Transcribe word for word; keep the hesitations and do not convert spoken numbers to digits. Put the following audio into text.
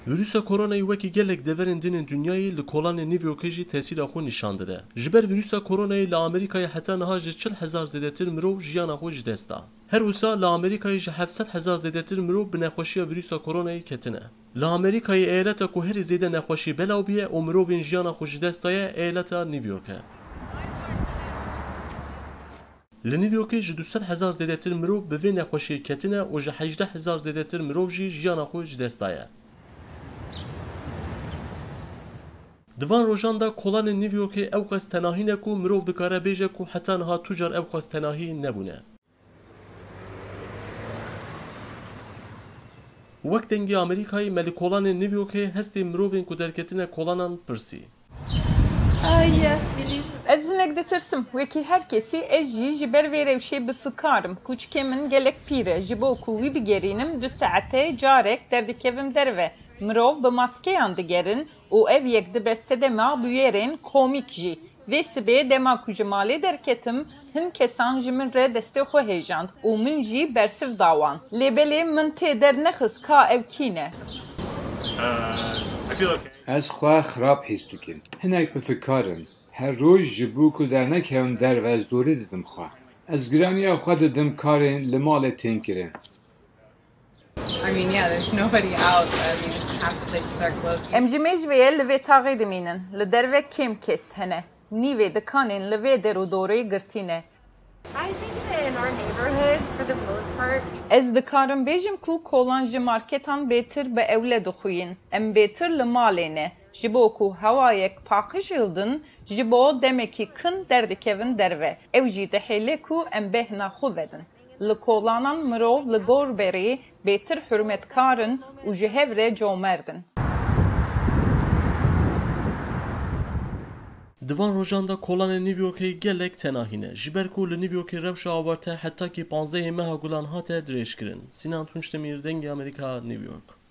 Vîrusa koronayê wekî gelek deverên din ên dinyayê li kolanê New Yorkê jî tesîra xwe nîşan dide. Ji ber vîrusa koronayê li Amerîkayê heta niha ji çil hezar zêdetir mirov jiyana xwe ji dest da. Her wisa li Amerîkayê ji heft sed hezar zêdetir mirov bi nexweşiya vîrusa koronayê ketine. Li Amerîkayê eyaleta ku herî zêde nexweşî belav bûye û mirovên jiyana xwe ji dest daye eyaleta New York e. Li New Yorkê ji du sed hezar zêdetir mirov bi vê nexweşiyê ketine û ji hejdeh hezar zêdetir mirov jî jiyana xwe ji dest daye. Di van rojan de kolanên New Yorkê ewqas tenahî ne ku mirov dikare bêje ku heta niha tu car ewqas tenahî nebûne. Wek Dengê Amerîkayê me li kolanên New Yorkê hestê mirovên ku derketine kolanan pirsî. Uh, yes, believe. Ez hinek ditirsim. Wekî her kesî ez jî ji ber vê rewşê bi fikar im. Kûçikê min gelek pîr e. Ji bo ku wî bigerînim, du saete carek derdikevim derve. Mirov bi maskeyan digerin û ev yek dibe sedema bûyerên komîk jî. Vê sibê dema ku ji malê derketim, hin kesan ji min re destê xwe hêjand û min jî bersiv da wan. Lê belê min tê dernexist ka ew kî ne. Ez xwe xirab hîs dikim. Hinek bi fikar im. Her roj ji bo ku dernekevim derve zorî didim xwe. Ez giraniya xwe didim karên li malê tên kirin. I mean, yeah, there's nobody out. I mean, half the places are closed. Em ji mêj ve ye li vê taxê dimînin. Li derve kêm kes hene. Nîvê dikanên li vê der û dorê girtî ne. I think that in our neighborhood, for the most part, Ez dikarim bêjim ku kolan ji marketan bêtir bi ewle dixwîn. Em bêtir li malê ne. Ji bo ku hewayek paqij hildin, ji bo demekî kin derdikevin derve. Ew jî dihêle ku em behna xwe vedin. Li kolanan mirov li gor berê bêtir hurmetkar in û ji hev re comerd in. Di van rojan de kolanên New Yorkê gelek tenahî ne. Ji ber ku li New Yorkê rewşa awarte hetakî panzdehê meha Gulan hate dirêjkirin. Sinan Tunçdemîr, Dengê Amerîka, New York.